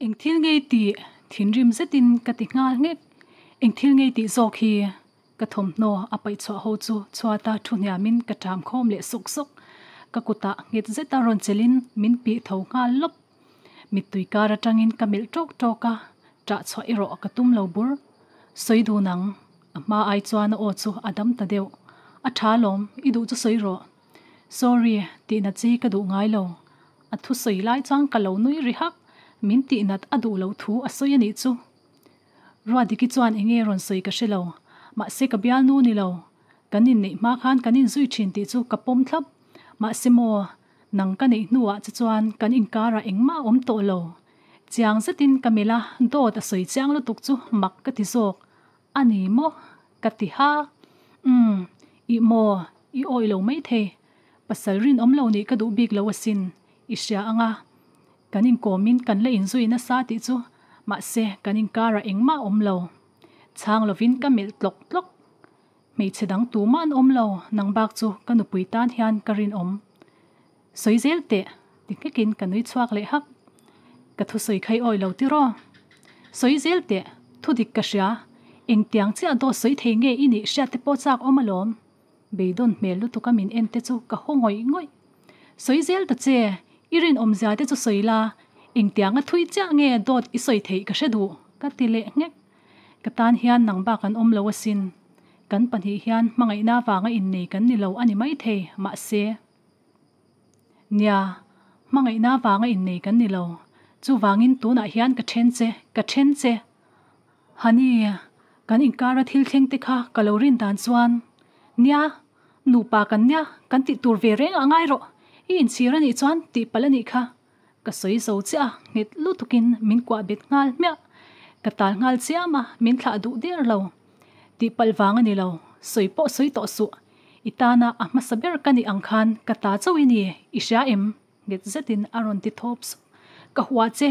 Eng thil ngei tih thinrim zetin ka ti nghal nghek. Eng thil ngei tih zawk hi ka thawmhnaw a paih chhuah ho chu chhuata thu hniamin ka ṭam khawm leh sawk sawk. Ka kutah nghet zeta rawn chelhin min pih tho nghal lawp. Mittui kar atangin ka melh ṭawk ṭawk a, ṭah chhuah erawh ka tum lo bur. Sawi dun ang, a hma ai chuan a aw chu a dam ta deuh. A ṭha alawm, i duh chu sawi rawh. Sorry, tihna chi ka duh ngai lo. A thusawi lai chuan ka lo nui ri hak, min tihnat a duh loh thu a sawi a nih chu. Ruadiki chuan enge rawn sawi ka hre lo, mahse ka bialnu ni lo. Kan inneih hma khan kan inzui thin tih chu ka pawm thlap. Mahse maw, nang ka neih hnuah che chuan kan inkarah engmah a awm tawh lo. Chiang zetin ka melh a, dawt a sawi chiang lutuk chu mak ka ti zawk. A ni maw? Ka ti ha. Umm, ih maw, i awih lo maithei. Pasal rinawm lo nih ka duh bik lo asin, i hria ang a. Kan inkawmin kan la inzui nasa tih chu, mahse kan inkarah engmah a awm lo. Chhang lovin ka melh tlawk tlawk. Hmeichhe dang tumah an awm lo, nang bak chu ka nupui tan hian ka rinawm. Sawi zel teh, ti nghekin ka nui chhuak leh hak. Ka thusawi kha i awih lo tiraw? Sawi zel teh, thu dik ka hria. Engtiang chiah dawt sawi thei nge i nih hriat te pawh chak awm alawm. Beidawn hmel lutuk a min en te chu ka haw ngawih ngawih. Sawi zel ta che, i rinawmzia te chu sawi la, engtianga thui chiah nge dawt i sawi theih ka hre duh, ka ti leh nghek. Ka tan hian nang bak an awm lo asin. Kan pahnih hian hmangaihna vanga innei kan ni lo a ni maithei, mahse. Nia, hmangaihna vanga innei kan ni lo. Chuvangin tunah hian ka then che, ka then che. Honey, kan inkara thil thleng te kha ka lo rin dan chuan, Nia, nupa kan nia, kan tih tur ve reng a ngai rawh, i inchhir a nih chuan tih palh a nih kha. Ka sawi zo chiah a, nghet lutukin min kuah bet nghal hmiah. Ka tal nghal chiam a, min thlah duh der lo. Tih palh vang a ni lo, sawi pawh sawi tawh suh. I tana a hmasa ber ka nih ang khan ka ta chauh i ni, i hria em? Nghet zetin a rawn ti thawp sup. Ka hua che,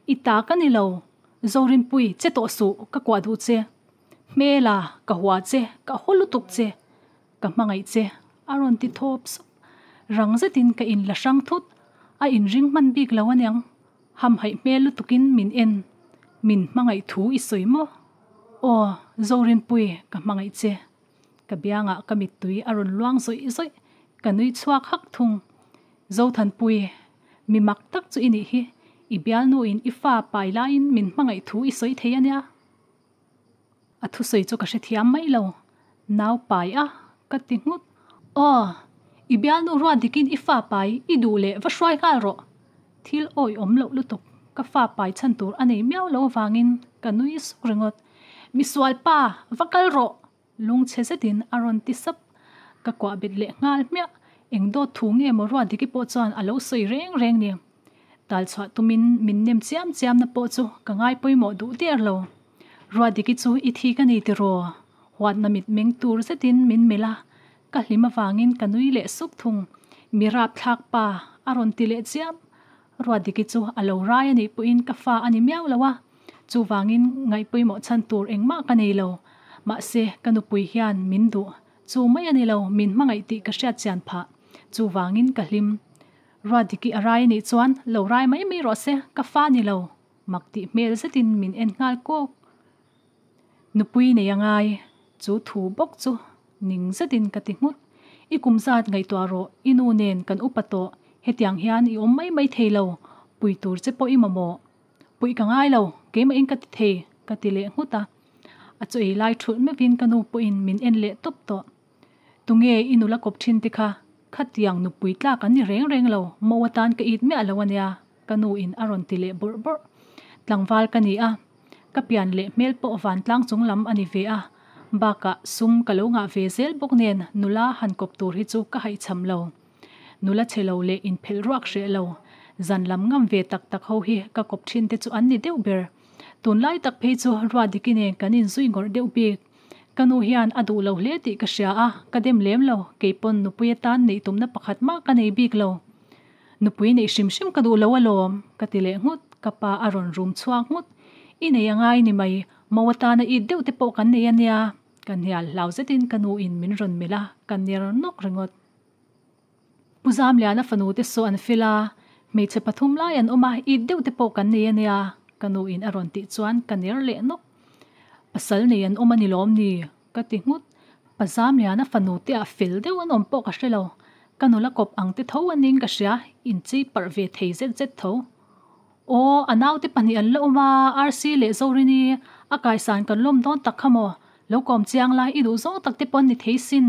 i ta ka ni lo. Zorinpui, che tawh suh, ka kuah duh che. Hmela, ka hua che, ka haw lutuk che. Ka hmangaih che, a rawn ti thawp sup. Rang zetin ka inla hrang thut, a inring hman bik lo aniang. Hamhaih hmel lutukin min en, min hmangaih thu i sawi maw? Aw, Zorinpui, ka hmangaih che. Ka biangah ka mittui a rawn luang zawih zawih, ka nui chhuak hak thung. Zothanpui, mi mak tak chu i nih hi, i bialnuin i fa pai laiin min hmangaih thu i sawi thei ania. A thusawi chu ka hrethiam mai lo, nau pai a, ka ti nghut. Aw, i bialnu ruat dikin i fa pai i duh leh va hruai nghal rawh. Thil awihawm loh lutuk, ka fa pai chhan tur a nei miau lo avangin ka nui suk ringawt. Misual pa, va kal rawh! Lungchhe zetin a rawn ti sap. Ka kuah bet leh nghal hmiah. Eng dawt thu nge maw Ruatdiki pawh chuan a lo sawi reng reng ni. Tal chhuah tumin min nem chiam chiam na pawh chu ka ngai pawimawh duh der lo. Ruatdiki chu i thi ka ni tiraw? Huatna mit meng tur zetin min melh a, ka hlim avangin ka nui leh suk thung. Mi rapthlak pa a rawn ti leh chiam. Ruatdiki chu a lo rai a nih pawhin ka fa a ni miau lo a, chuvangin ngaihpawimawh chhan tur engmah ka nei lo. Mahse, ka nupui hian min duh. Chu mai a ni lo, min hmangaih tih ka hriat chian phah. Chuvangin ka hlim. Ruatdiki a rai a nih chuan lo rai mai mai rawh se, ka fa ni lo. Mak tih hmel zetin min en nghal kawk. Nupui nei a ngai, chu thu bawk chu ning zetin ka ti nghut. I kum zat ngaihtuah rawh, i nu nen kan upa tawh, hetiang hian i awm mai mai thei lo, pui tur che pawh i mamawh. Puih ka ngai lo, keimahin ka ti thei, ka ti leh nghut a. A chaw ei lai thulh meuhin ka nu pawhin min en leh tawp tawh. Tunge i nula kawp thin te kha, khatiang nupui tlak an ni reng reng lo, mo atan ka it miah lo ania, ka nu in a rawn ti leh bawrh bawrh. Tlangval ka ni a, ka pian leh hmel pawh vantlang chung lam a ni ve a, bakah sum ka lo ngah ve zel bawk nen nula han kawp tur hi chu ka haihchham lo. Nula chhe lo leh inphelh ruak hreh lo, zan lam ngam ve tak tak ho hi ka kawp thin te chu an ni deuh ber. Tunlai tak phei chu Ruatdiki nen kan inzui ngawrh deuh bik. Ka nu hian a duh lo hle tih ka hria a, ka dem lem lo, keipawn nupui atan neih tumna pakhat mah ka nei bik lo. Nupui neih hrim hrim ka duh lo alawm, ka ti leh nghut, ka pa a rawn rum chhuak nghut. I nei a ngai ni mai, mo atana it deuh te pawh kan nei a nia, ka hnial hlau zetin ka nu in min rawn melh a, ka ner nawk ringawt. Pu Zamliana fanu te saw an fel a, hmeichhe pathum lai an awm a, it deuh te pawh kan nei a nia. Ka nu in a rawn tih chuan ka ner leh nawk. Pasal nei an awm a ni lawm ni? Ka ti nghut. Pa Zamliana fanu te ah fel deuh an awm pawh ka hre lo. Ka nula kawp ang te tho a ning ka hria, inchei parh ve thei zet zet tho. Aw, a naute pahnih an la awm a, Rc leh Zorini, a kaisan kan lawm dawn tak kha maw? Lo kawm chiang la, i duh zawng tak te pawn ni thei sin,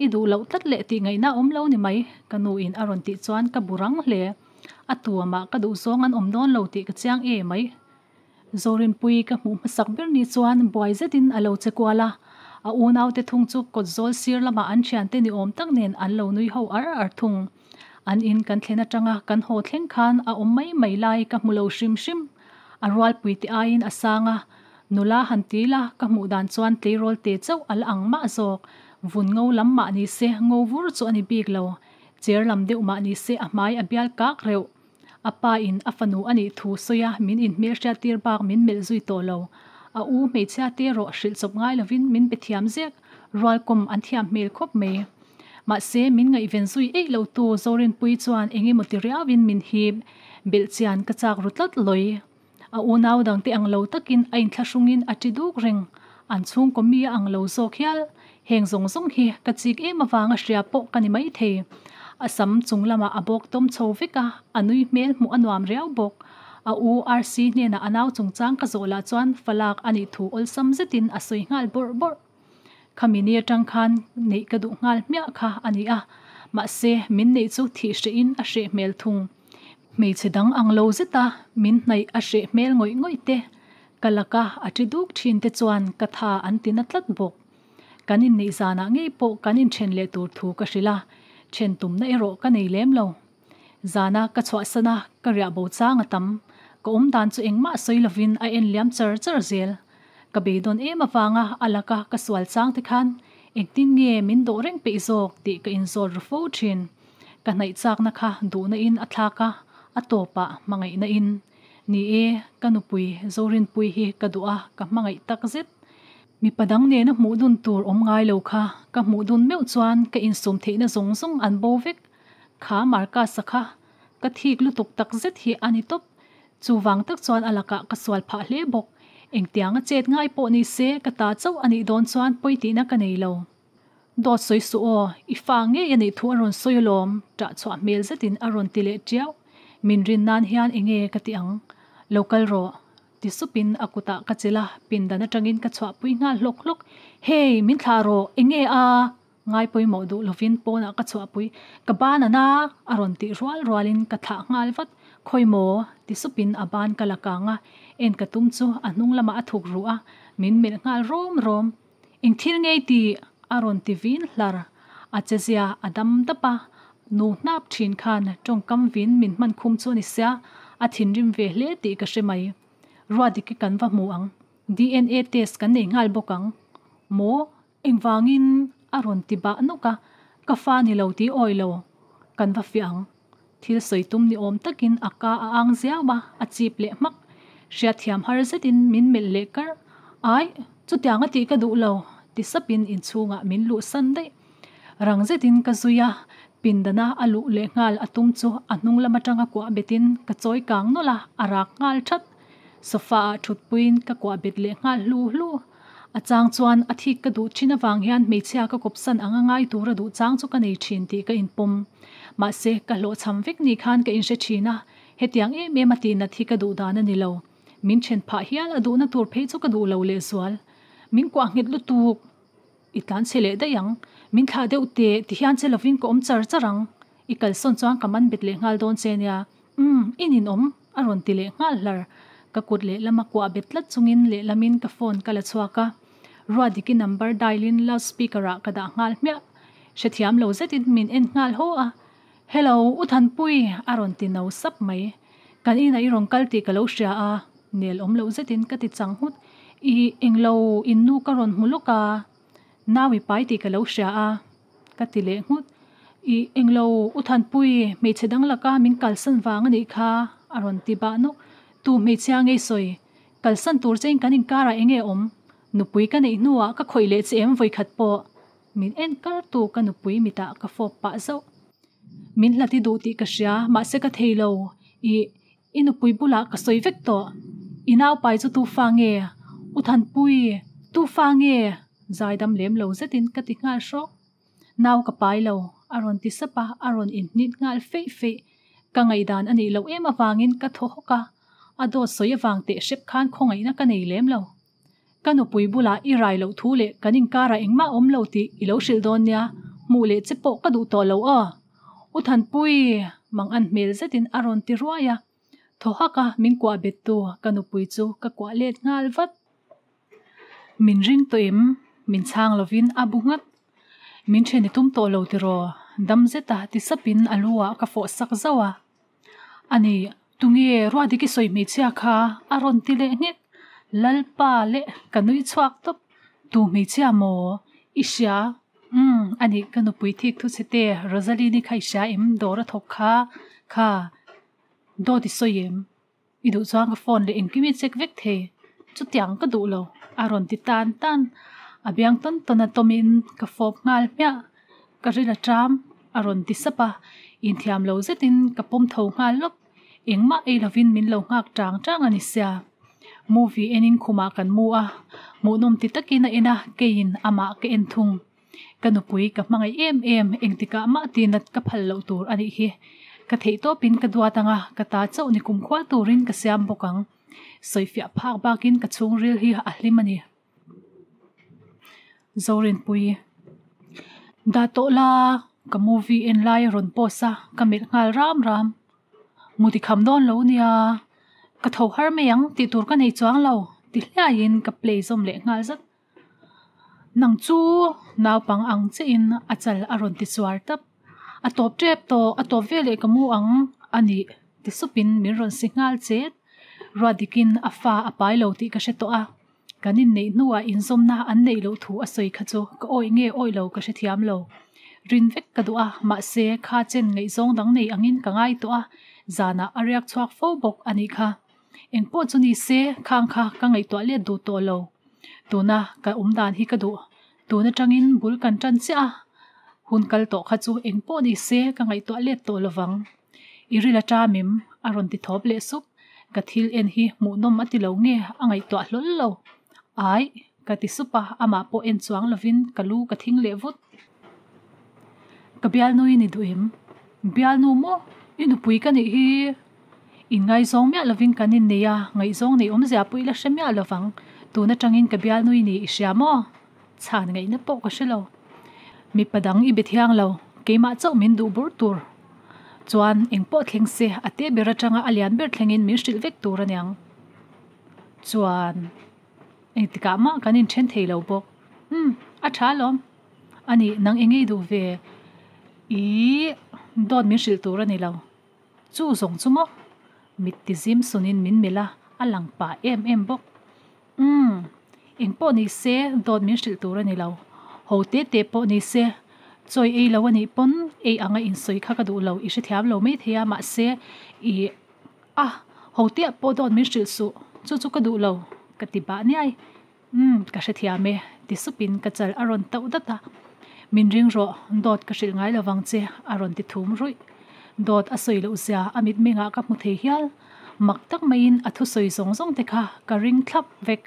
i duh loh tlat leh tih ngaihna awm lo ni mai, ka nu in a rawn tih chuan ka bu rang hle. A tuamah ka duh zawng an awm dawn lo tih ka chiang e mai. Zorinpuii ka hmuh hmasak ber ni chuan buai zetin a lo che kual a, a unaute thung chu kawt zawl sir lamah an thiante ni awm tak nen an lo nui ho ar ar thung. An in kan thlen atanga kan haw thleng khan a awm mai mai lai ka hmu lo hrim hrim. A rualpui te aiin a sang a, nula han ti la ka hmuh dan chuan tleirawl te chauh a la ang mah zawk. Vun ngo lam mah ni se ngo vur chu a ni bik lo. Cher lam deuh mah ni se a hmai a bial kak reuh. A pa in a fanu a nih thu sawi a min inhmelhriat tir bak min melh zui tawh lo. A u hmeichhia te erawh hrilh chawp ngai lovin min be thiam zek, rualkawm an thiam hmel khawp mai. Mahse min ngaihven zui eih lo tu Zorinpuii chuan eng emaw ti riauin min hip belh chian ka chak ru tlat lawi. A unau dangte ang lo takin a inthlahrungin a ṭi duk reng. An chhungkaw mi a ang lo zawk hial. Heng zawng zawng hi ka chik em avanga hria pawh ka ni maithei. A sam chung lamah a bawk tawm chho vek a, a nui hmel hmuh a nuam riau bawk. A u RC hnenah a nau chungchang ka zawh lah chuan falak a nih thu awlsam zetin a sawi nghal bawrh bawrh. Khami ni atang khan neih ka duh nghal hmiah kha a ni a, mahse min neih chu thih hrehin a hreh hmel thung. Hmeichhe dang ang lo zeta min hnaih a hreh hmel ngawih ngawih te, ka laka a ṭi duk ṭhin te chuan ka tha an ti na tlat bawk. Kan inneih zanah ngei pawh kan inṭhen leh tur thu ka hrilh a, ṭhen tumna erawh ka nei lem lo. Zana ka chhuahsan a, ka riah bo chang a tam. Ka awm dan chu engmah sawi lovin a en liam char char zel. Ka beidawn em avanga a laka ka sual chang te khan engtin nge min dawh reng peih zawk tih ka inzawt ru fo thin. Ka hnaih chakna kha duhna in a thlak a, a tawpah hmangaihna in. Ni e, ka nupui Zorinpuii hi ka duh a, ka hmangaih tak zet. Mipa dang nena hmuh dun tur awm ngai lo kha ka hmuh dun meuh chuan ka insum theihna zawng zawng an bo vek. Kha Marcus-a kha ka thik lutuk tak zet hi a ni tawp. Chuvang tak chuan a lakah ka sual phah hle bawk. Engtianga chet ngai pawh ni se ka ta chauh a nih dawn chuan pawi tihna ka nei lo. Dawt sawi suh aw, i fa ngei a nih thu a rawn sawi alawm, ṭah chhuah hmel zetin a rawn ti leh ṭiau. Min rin nan hian enge ka ti ang? Lo kal rawh. Ti supin a kutah ka chelh a, pindan aṭangin ka chhuahpui nghal hlawk hlawk. Hey, min thlah rawh, enge a? Ngai pawimawh duh lovin pawnah ka chhuahpui, ka ban a na a rawn tih rual rualin ka thlah nghal vat. Khawi maw? Ti supin a ban ka la kang a, en ka tum chu a hnung lamah a thuk ruh a, min melh nghal rawm rawm. Eng thil ngei tih? A rawn ti vin hlar. A che zia a dam dap a, nu hnap thin khan tawngkam vin min hman khum chu a ni sia, a thinrim ve hle tih ka hre mai. Ruadiki kan va hmu ang, DNA test kan nei nghal bawk ang. Maw? Engvangin a rawn ti bah nawk a, ka fa ni lo tih awi lo, kan va fiah ang. Thil sawi tum ni awm takin a ka a ang ziau a, a chip leh hmak. Hriatthiam har zetin min melh leh kar. Ai, chutiang a tih ka duh lo, ti sapin inchhungah min luhsan daih. Rang zetin ka zui a, pindana a luh leh nghal a tum chu a hnung lam atanga kuah betin ka chawi kang nawlh a, a rak nghal that. Sofa-ah thutpuiin ka kuah bet leh nghal hlu hlu. A chang chuan a thik ka duh thin avang hian hmeichhia ka kawpsan anga ngai tura duh chang chu ka nei thin tih ka inpawm. Mahse, ka hlawhchham vek ni khan ka inhre thin a, hetiang em em a tihnat hi ka duh dan a ni lo. Min then phah hial a duhna tur phei chu ka duh lo lehzual. Min kuah nghet lutuk. I tlan chhe leh daih ang. Min thlah deuh teh ti hian che lovin ka awm char char ang. I kalsawn chuan ka man bet leh nghal dawn che nia. Umm, i ninawm, a rawn ti leh nghal hlar. Ka kut lehlama kuah bet tlat chungin lehlamin ka phone ka la chhuak a. Ruadiki number dial in loud speaker ah ka dah nghal hmiah. Hrethiam lo zetin min en nghal haw a. Hello, U Thanpui, a rawn ti no sap mai. Kan inah i rawn kal tih ka lo hria a, nel awm loh zetin ka ti chang nghut. I englo innu ka rawn hmu lawk a, nau i pai tih ka lo hria a. Ka ti leh nghut. I englo U Thanpui, hmeichhe dang laka min kalsan vang a nih kha, a rawn ti bah nawk. Tu hmeichhia ngei sawi, kalsan tur chein kan inkarah eng nge awm? Nupui ka neih hnuah ka khawih leh che em vawikhat pawh? Min en kar tu ka nupui mitah ka fawp pah zauh. Min hlati duh tih ka hria, mahse ka thei lo. I, i nupui bulah ka sawi vek tawh. I naupai chu tu fa nge? U Thanpui, tu fa nge? Zaidam lem lo zetin ka ti nghal hrawk. Nau ka pai lo, a rawn ti sap a, a rawn inhnit nghal feih feih. Ka ngaihdan a nih loh em avangin ka thaw hawk a, a dawt sawi avang teh hrep khan khawngaihna ka nei lem lo. Ka nupui bulah i rai loh thu leh kan inkarah engmah awm lo tih i lo hrilh dawn nia, hmuh leh che pawh ka duh tawh lo aw. U Thanpui, mang an hmel zetin a rawn ti ruai a. Thaw hak a min kuah bet tu ka nupui chu ka kuah let nghal vat. Min ring tawh em? Min chhang lovin a bu nghat. Min then i tum tawh lo tiraw? Dam zeta ti sapin a lu ah ka fawh sak zauh a. Ani, tunge Ruahdik i sawi hmeichhia kha? A rawn ti leh nghek. Lalpa leh ka nui chhuak tawp. Tu hmeichhia maw? I hria? Umm, ani ka nupui thik thu chhe te, Rosaline-i kha i hria em? Dawr a thawk kha. Kha. Dawt i sawi em? I duh chuan ka phone leh engkim i check vek thei. Chutiang ka duh lo, a rawn ti tan tan. A biang tawn tawn a tawmin ka fawp nghal hmiah. Ka ril a ṭam, a rawn ti sap a. Inthiam lo zetin ka pawm tho nghal lawp. Engmah ei lovin min lo nghak ṭang ṭang a ni sia. Movie enin khumah kan mu a, hmuhnawm ti takin a en a, keiin amah ka en thung. Ka nupui ka hmangaih em em, engtikah mah tinat ka phal loh tur a nih hi. Ka theih tawpin ka duat ang a, ka ta chauh ni kumkhua turin ka siam bawk ang. Sawifiah phak bakin ka chhungril hi a hlim a ni. Zorinpui. Dah tawh la, ka movie en lai a rawn post a, ka melh nghal ram ram. Muti kham dawn lo nia, ka tho har mai ang tih tur ka nei chuang lo, ti hliaiin ka play zawm leh nghal zat. Nang chu naupang ang chiahin a chal a rawn ti chuar tap. A tawp tep tawh, a tawp veleh ka mu ang a nih ti supin min rawn si nghal chet. Ruatdikin a fa a pai lo tih ka hre tawh a, kan inneih hnuah inzawmna an neih loh thu a sawi kha chu ka awih nge awih lo ka hrethiam lo. Rin vek ka duh a, mahse kha chen ngaihzawng dang nei angin ka ngai tawh a, zanah a riak chhuak fo bawk a nih kha. Engpawh chu ni se, khang kha ka ngaihtuah let duh tawh lo. Tuna ka awm dan hi ka duh. Tun atangin bul kan tan chiah a, hun kal tawh kha chu engpawh ni se ka ngaihtuah let tawh lo vang. I ril a ṭam em? A rawn ti thawp leh sup. Ka thil en hi hmuhnawm a ti lo nge a ngaihtuah hlawl lo. Aih, ka ti sup a, amah pawh en chuang lovin ka lu ka thing leh vut. Ka bialnu i ni duh em? Bialnu maw? I nupui ka nih hi. Inngaizawng miah lovin kan innei a, ngaihzawng nei awmzia pawh ila hre miah lovang. Tun atangin ka bialnui ni i hria maw? Chhan ngaihna pawh ka hre lo. Mipa dang i be thiang lo, keimah chauh min duh bur tur. Chuan engpawh thleng se, a te ber atanga a lian ber thlengin min hrilh vek tur aniang. Chuan engtikah mah kan inthen thei lo bawk. Umm, a tha alawm. Ani, nang engei duh ve? Ih, dawt min hrilh tur a ni lo. Chu zawng chu maw? Mit ti zim sunin min melh a, a lang pah em em bawk. Umm, engpawh ni se dawt min hrilh tur a ni lo. Ho te te pawh ni se, chawi ei lo a nih pawn ei anga insawi kha ka duh lo, i hrethiam lo mai thei a, mahse i a, ho te ah pawh dawt min hrilh suh, chu chu ka duh lo, ka ti bah niai. Umm, ka hrethiam e, ti supin ka chal a rawn tauh dat a. Min ring rawh, dawt ka hrilh ngai lovang che, a rawn ti thum ruih. Dawt a sawi loh zia a mitmengah ka hmu thei hial. Mak tak maiin a thusawi zawng zawng te kha ka ring thlap vek.